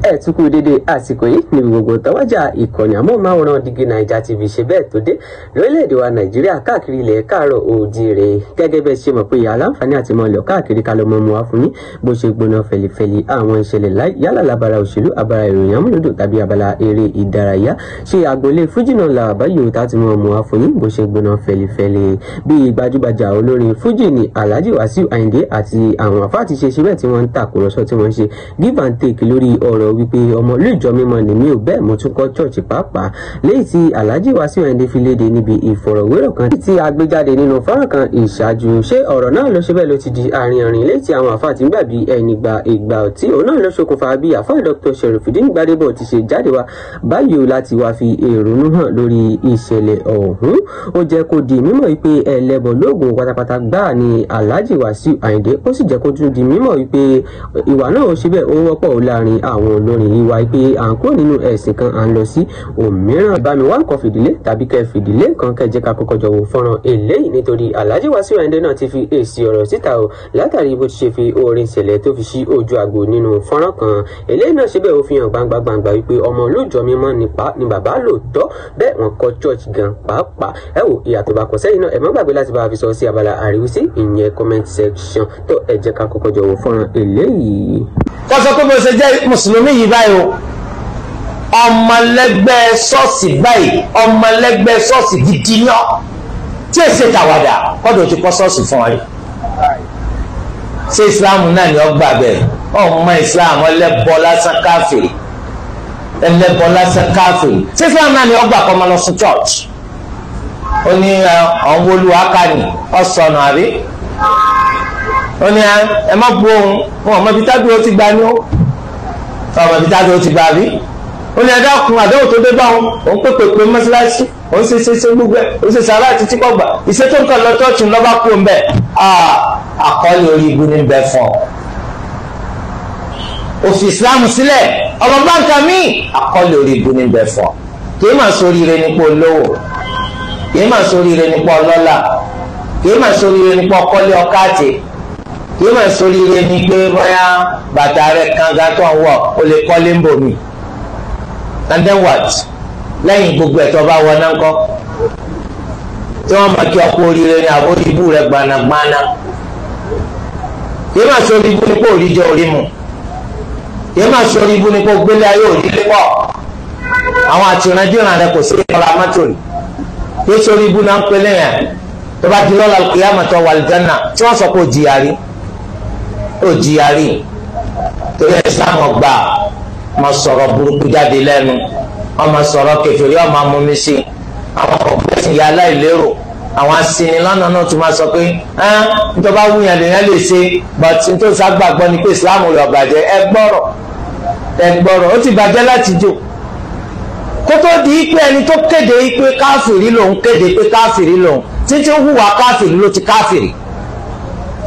Ẹ tún kú dédé àsìkò yìí níbi gbogbo tọwọ́jà ìkànnì amóhùnmáwòrán Dígí Naija TV ṣe bẹ́ẹ̀ tó dé lórílẹ̀‐èdè wa Nàìjíríà káàkiri ilẹ̀ káàárọ̀ oòjíire. Gẹ́gẹ́ bẹ́ẹ̀ ṣe mọ̀ pé aláǹfààní àti mọ̀ lọ káàkiri ká lọ mọ́ mu wá fún yín bó ṣe gbóná fẹlifẹli àwọn ìṣẹ̀lẹ̀ yálà lábala òṣèlú, abala ìròyìn amúlùdùn tàbí abala eré ìdárayá. Ṣe àgbọ̀lé fújì náà là báyìí tá ti mọ̀ mu wá fún yín bó ṣe gbóná fẹlifẹli. Bí gbajúgbajà olórin fújì ní Alhaji Wasiu Ayinde àti àwọn àfáà ti ṣe bẹ́ẹ̀ tí wọ́n ń tàkùrọ̀sọ tí wọ́n ń ṣe give and take lórí ọ̀rọ̀ wípé ọmọ ìlú ìjọ mímọ́ ni mí ò, bẹ́ẹ̀ mo tún kọ́ church pàápàá, léyìí tí Alhaji Wasiu Ayinde fi léde níbi ìfọ̀rọ̀wérọ̀ kan tí a gbé jáde nínú fọ́nrán kan ìṣáájú. Ṣé ọ̀rọ̀ náà ló ṣe bẹ́ẹ̀ ló ti di àárín-àárín léyìí tí àwọn àfáà ti ń gbà bí ẹni gba ìgbà ọtí. Òun náà ló ṣokùnfà bí àfáà Dr. Sherifudeen Gbadebo ti ṣe jáde wá báyìí láti wá fi èrònú hàn lórí ìṣẹ̀lẹ̀ ọ̀hún. Ó jẹ́ kó di mímọ̀ wípé ẹlẹ́bọ lóògùn pátápátá gbáà ni Alhaji Wasiu Ayinde. Ó sì jẹ́ kó tún di mímọ̀ wípé ìwà náà ó ṣe bẹ́ẹ̀ ó wọ́pọ̀ láàrin àwọn olórin, ìwà pé à ń kúrò nínú ẹ̀sìn kan à ń lọ sí òmíràn. Bá mi wá nǹkan fìdílé tàbí kẹ́ fìdílé kan kẹ́ jẹ́ ká kọ́kọ́ jọ wo fọ́nrán eléyìí, nítorí Alhaji Wasiu Ayinde náà ti fi èsì ọ̀rọ̀ síta o látàrí bó ti ṣe fi orin ìṣẹ̀lẹ̀ tó fi sí ojú àgbo nínú fọ́nrán kan. Eléyìí náà ṣe bẹ́ẹ̀ ó fi hàn gbangba gbangba wípé ọmọ olóòjọ́ mímọ́ ni bàbá lóòótọ́, bẹ́ẹ̀ wọ́n kọ́ church gan pàápàá. Ẹ wò ìyàtọ̀ bá kọ sẹ́yìn náà, ẹ má gbàgbé láti bá wa fi sọ sí abala àríwísí, ìyẹn comment section. Tó ẹ jẹ́ ká kọ́kọ́ jọ wo fọ́nrán eléyìí. Kọ́ sọ pé bó ṣe jẹ́ mùsùlùmí yìí báyìí o, ọmọlẹ́gbẹ́ ṣọ́ọ̀ṣì báyìí, ọmọlẹ́gbẹ́ ṣọ́ọ̀ṣì gidi ní ọ́ tí èsì tàwàdà kọ́dọ̀ ti kọ́ ṣọ́ọ̀ṣì fún ọ rí. Ṣé ìsìláàmù náà ni ọ gbà bẹ́ẹ̀? Ọmọ ìsìláàmù ẹlẹ́bọ lásán káfìrì, ẹlẹ́bọ lásán káfìrì. Ṣé ìsìláàmù náà ni ọ gbà kọ́ ọmọ lọ sí church? Ó ní ọ̀hún olúwa kàní ọ̀sọ̀nù àbí? Ó ní ẹ má bu ohun wọn, ọmọ ibi tábìlì ó ti gba ní ó, ọmọ ibi tábìlì ó ti gba àbí? Ó ní ẹ̀dá ọkùnrin àdéhùn tó dé bá wọn, òun pèpè pé mọ́ṣáláṣí, òun ṣe ṣe ṣe gbogbo ẹ̀, òun ṣe sàrà àti tíkọ̀ gbà, ìṣe tó ń kàn lọ chọ́ọ̀chì lọ́ba kú ń bẹ̀. Àkọọ́lẹ̀ orí ibu ní bẹ fún ọ. Òfin Islam sílẹ̀ ọmọ báńkà míì, àkọọ́lẹ̀ orí ibu ní bẹ fún ọ. Kì í máa sóríire nípa olówó, kì í máa sóríire nípa ọlọ́lá, kì í máa sóríire nípa ọkọ́lé ọkáàtì, kì í máa sóríire ní pé bóyá bàtà rẹ̀ kanga tó ń wọ̀ ó lè kọ́lé ń bò mí. And then what? Lẹ́yìn gbogbo ẹ̀tọ́ bá wọ náà ńkọ́? Tí wọ́n máa kí ọkọ oríire ní àbórí ibú rẹ̀ gbanagbana. Kì í máa sórí ibú ní pé òrí jẹ orí mu. Kì í máa sórí ibú ní pé gbélé ayé òrí lé pọ̀. Àwọn àtìrandíran rẹ̀ kò sí ìkọlá mọ́tò rí. Kì í sórí ibú náà ń pelé yẹn. Tó bá di lọ́la kìyàmọ̀tọ̀ wà lìjánà tí wọ́n sọ pé ó jìyà rí. Ó jìyà rí. Torí ẹ̀ sáà gbà ma sọ̀rọ̀ burúkú jáde lẹ́nu, wọ́n ma sọ̀rọ̀ kèfèrí, wọ́n ma mú mi sí àwọn ọ̀gbẹ́sìn ìyá aláìlérò. Àwọn asinilọ́nà náà tún máa sọ pé nítorí bá wúyàn lèèyàn lè ṣe, but nítorí ságbàgbọ́ ni pé Islam rẹ̀ ọ̀bàjẹ́. Ẹ gbọ́rọ̀, ẹ gbọ́rọ̀, ó ti bàjẹ́ láti jò kó tó di pé ẹni tó kéde pé káfìrí lòun kéde pé káfìrí lòun títí ń hùwà káfìrí ló ti káfìrí.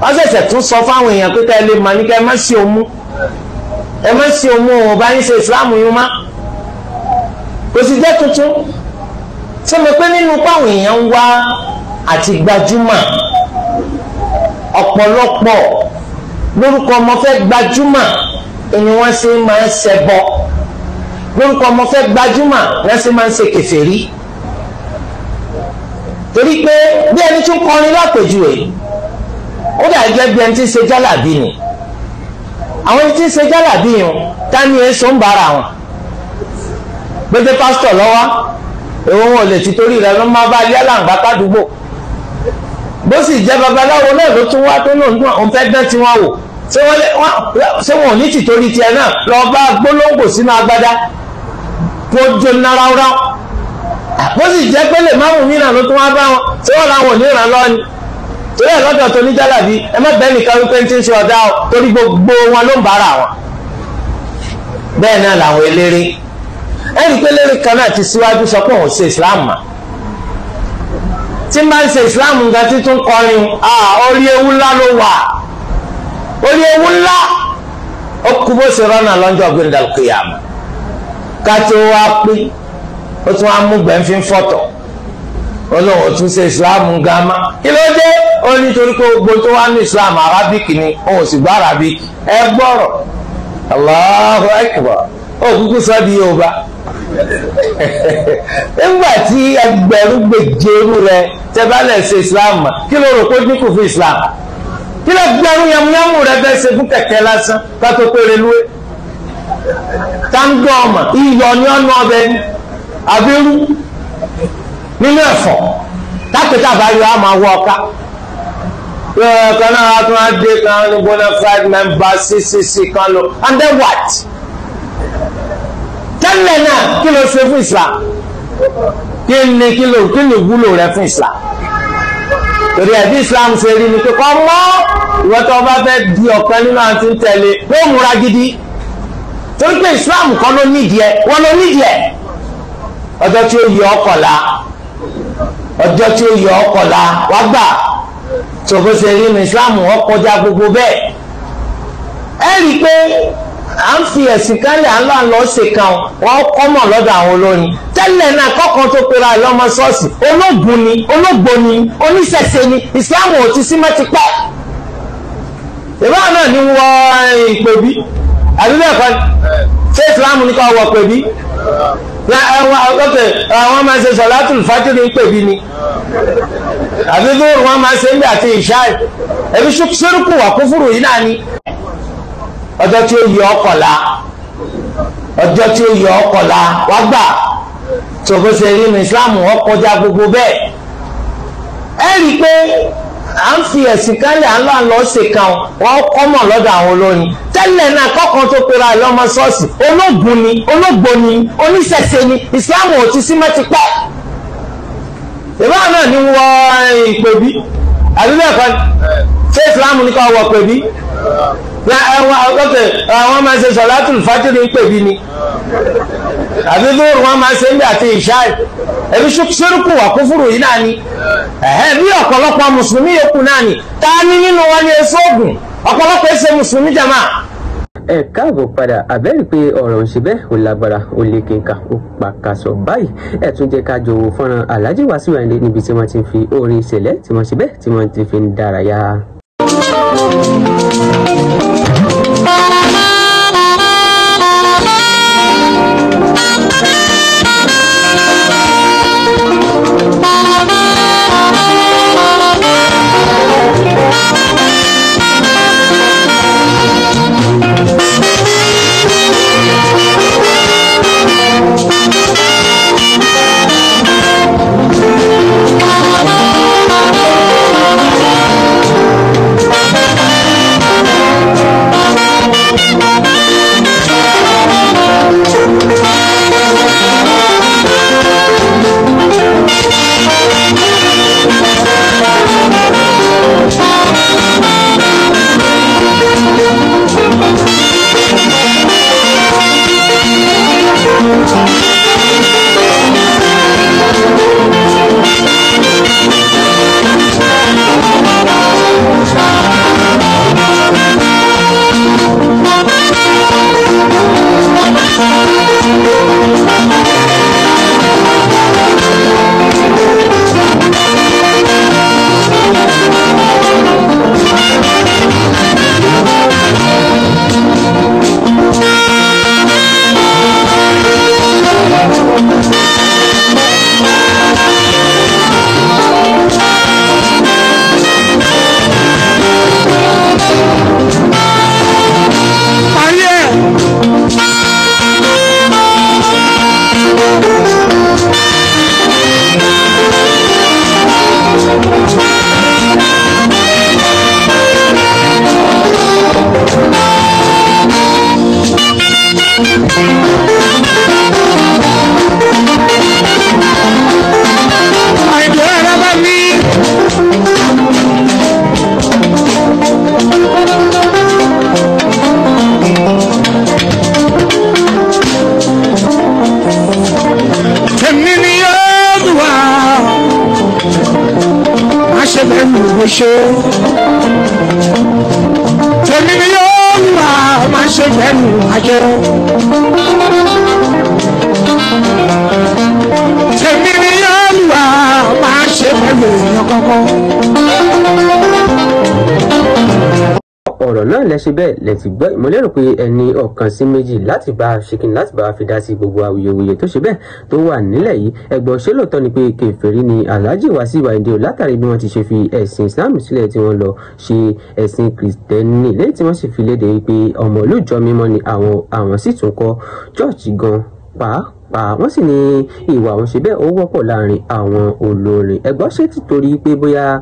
Wọ́n ṣẹ̀ṣẹ̀ tún sọ fáwọn èèyàn pé ká ẹ lè mà ní ká ẹ má ṣe òmu, ẹ má ṣe òmu, òun bá ń ṣe ìsìláàmù yín má. Kò sì jẹ́ tuntun. Ṣé mo pé nínú páwọn èèyàn ń wá àti gbajúmọ̀, ọ̀pọ̀lọpọ̀ lórúkọ ọmọ fẹ́ gbajúmọ̀ ni wọ́n ṣe máa ń ṣẹbọ, lórúkọ ọmọ fẹ́ gbajúmọ̀ ni wọ́n ṣe máa ń ṣe kèfèrí. Torí pé bí ẹni tún kọrin lápèjúwe, ó dà gẹ́gẹ́ bí ẹni tí ń ṣe jálàbí ni. Àwọn ẹni tí ń ṣe jálàbí yẹn ta ni èso ń bára wọn? Gbẹdẹ pásítọ̀ lọ́wọ́ èwo wọn ò lè ti torí rẹ̀ ló máa bá ilé àlàǹgbá kádùúgbò. Bó sì jẹ́ babaláwo náà ló tún wá tó náà òun fẹ́ dán tí wọ́n wò, ṣé wọn ò ní tìtorí tiẹ̀ náà lọ bá gbólóńgbò sínú agbádá kó jóná ráúráú? Bó sì jẹ́ pé lè má wù mí náà ló tún wá bá wọn, ṣé wọn làwọn ò ní ràn lọ́ ni? Torí ẹ̀ lọ́dọ̀ tó ní jálàbí ẹ má bẹ́ẹ̀ nìkan wípé tí ń ṣe ọ̀dá o, torí gbogbo wọn ló ń bára wọn. Bẹ́ẹ̀ náà làwọn eléré, ẹnì pé eléré kan náà ti síwájú sọ pé òun ṣe Islam mà. Tí n bá ń ṣe Islam nǹkan tí tún kọrin, orí ewu ńlá ló wà, orí ewu ńlá. Ó kú bó ṣe rọ́nà lọ́jọ́ gbẹ̀ndàlùkìyàmù ká tó wá pé ó tún wá mú gbẹ̀ǹfín fọ́tọ̀. Olóhùn tún ṣe Islam gama. Kí ló dé? Ó nítorí pé gbogbo tó wá ní Islam Arabic ni, òun sì gbọ́ Arabic. Ẹ gbọ́rọ̀, Allahu Akbar. Ó kúkú sọ di Yorùbá. Nígbà tí ẹgbẹ̀rún gbèje irú rẹ tẹ bá lẹ̀ ṣe Islam, kí ló rò pé dínkù fún Islam? Kí ló gbẹrún yamuyamu rẹ fẹ́ ṣe fún kẹ̀kẹ́ lásán ká tó pé relúwé? Táńgọ̀ ọmọ iyọ̀ ní ọ̀nà ọbẹ̀ ni àbírú nínú ẹ̀fọ́ tápẹ́tà bá yọ àmọ́ àwọ̀ ọ̀ká. Kan náà a tún á dé kan ní bona fide member CCC kan lọ, and then what? Tẹ́lẹ̀ náà kí ló ṣe fún Islam? Kí ni kí ló kí ni wúlò rẹ fún Islam? Torí ẹ̀ bí Islam ṣe rí ni pé kọ́ mọ́ ìwọ́n tó bá fẹ́ di ọ̀kan nínú àwọn tí ń tẹ̀lé ló múra gidi. Torí pé Islam kọ́ ló nídìí ẹ̀, wọ́n ló nídìí ẹ̀. Ọjọ́ tí ó yọ ọkọ̀la, ọjọ́ tí ó yọ ọkọ̀la wá gbà. Tó bó ṣe rí ni Islam wọ́n kọjá gbogbo bẹ́ẹ̀. Ẹ rí i pé à ń fi ẹ̀sìn kálẹ̀ à ń lọ àlọ́ ṣe kan wọ́n kọ́mọ̀ lọ́dọ̀ àwọn olórin. Tẹ́lẹ̀ náà kọ́kan tó pera ẹ̀ lọ́mọ ṣọ́ọ̀ṣì ológun ni, ológbò ni, oníṣẹ̀ṣe ni, Islam ò ti sí mọ́ ti pẹ́. Ìbára náà ni wọ ìpèbí àbí bẹ́ẹ̀ kọ́, ṣé Islam ní kọ́ wọ pèbí? Wọ́n máa ṣe sọ̀látùl fájìrì ń pèbí ni, àbí lóòrùn wọ́n máa ṣe ń bẹ àti ìṣáì, ẹbí ṣírùkù wà kúfùrù yìí náà ni. Ọjọ́ tí ó yọ ọkọ̀la, ọjọ́ tí ó yọ ọkọ̀la wá gbà. Tó bó ṣe rí ni Islam wọ́n kọjá gbogbo bẹ́ẹ̀. Ẹ rí i pé à ń fi ẹ̀sìn kálẹ̀ à ń lọ àlọ́ ṣe kan wọ́n kọ́mọ̀ lọ́dọ̀ àwọn olórin. Tẹ́lẹ̀ náà kọ́kan tó pera ẹ̀ lọ́mọ ṣọ́ọ̀ṣì ológun ni, ológbò ni, oníṣẹ̀ṣe ni, Islam ò ti sí mọ́ ti pẹ́. Ìbára náà ni wọ ìpèbí àbí bẹ́ẹ̀ kọ́, ṣé Islam ní kọ́ wọ pèbí? Wọ́n máa ṣe sọ̀látùl fájìrì ń pèbí ni, àbí lóòrùn wọ́n máa ṣe ń bẹ àti ìṣáì, ẹbí ṣírùkù wà kúfùrù yìí náà ni. Bí ọ̀pọ̀lọpọ̀ mùsùlùmí yòókù náà ni, ta ni nínú wọn ni èso ògùn? Ọ̀pọ̀lọpọ̀ èso mùsùlùmí jàmá. Ẹ káàbọ̀ padà. Àbẹ́rì pé ọ̀rọ̀ ń ṣe bẹ́ẹ̀ ó lágbára, ó lé kínkà, ó pàkàṣọ báyìí. Ẹ tún jẹ́ ká jọ wo fọ́nrán Alhaji Wasiu Ayinde níbi tí wọ́n ti fi orin ìṣẹ̀lẹ̀ tí wọ́n ṣe bẹ́ẹ̀ tí wọ́n ti fi ń dárayá. Tèmi ni yóò wà má ṣe fẹ́nu àjẹ́. Tèmi ni yóò wà má ṣe fẹ́nu èèyàn kankan. Ọ̀rọ̀ náà lẹ lẹ́ṣẹ̀ bẹ́ẹ̀ lẹ́tì gbọ́. Mo lérò pé ẹni ọ̀kan sí méjì láti bá a ṣe kí ni láti bá a fi dá sí gbogbo awuyewuye tó ṣe bẹ́ẹ̀ tó wà nílẹ̀ yìí. Ẹ̀gbọ́n, ṣé lóòótọ́ ni pé kèfèrí ni Alhaji Wasiu Ayinde o, látàrí bí wọ́n ti ṣe fi ẹ̀sìn Islam sílẹ̀ tí wọ́n lọ ṣe ẹ̀sìn Kìrìtẹ́nì, lẹ́yìn tí wọ́n sì fi léde pé ọmọ olùjọ mímọ́ ni àwọn, àwọn sì tún kọ́ chọ́ọ̀chì gan pàápàá, wọ́n sì ní ìwà àwọn ṣe bẹ́ẹ̀ ó wọ́pọ̀ láàrin àwọn olórin. Ẹ̀gbọ́n, ṣé títorí pé bóyá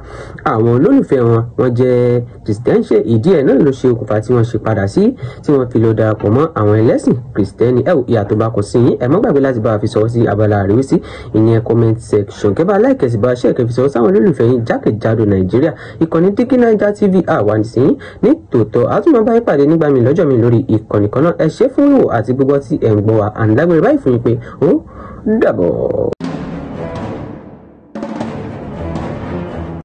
àwọn olólùfẹ́ wọn wọ́n jẹ́ Kìrìsìtẹ́nì, ṣe ìdí ẹ̀ náà ló ṣe okùnfà tí wọ́n ṣe padà sí tí wọ́n fi lọ darapọ̀ mọ́ àwọn ẹlẹ́sìn Kìrìsìtẹ́nì? Ẹ ìyà tó bá kọ sí yín, ẹ má gbàgbé láti bá wa fi sọwọ́ sí abala àríwísí, ìyẹn comment section. Kẹ́ bá like, sì bá share, kẹ́ fi sọwọ́ sáwọn olólùfẹ́ yín jákèjádò Nàìjíríà. Ìkànnì Dígí Naija TV àwa sí ní tòótọ́. Àtúmọ̀ bá yín pàdé nígbà mi lọ́jọ́ mi lórí ìkànnì kan náà. Ẹ ṣé fún wíwò àti gbígbọ́ tí ẹ̀ ń gbọ́ wa. À ń dágbére báyìí fún yín pé ó dàbọ̀.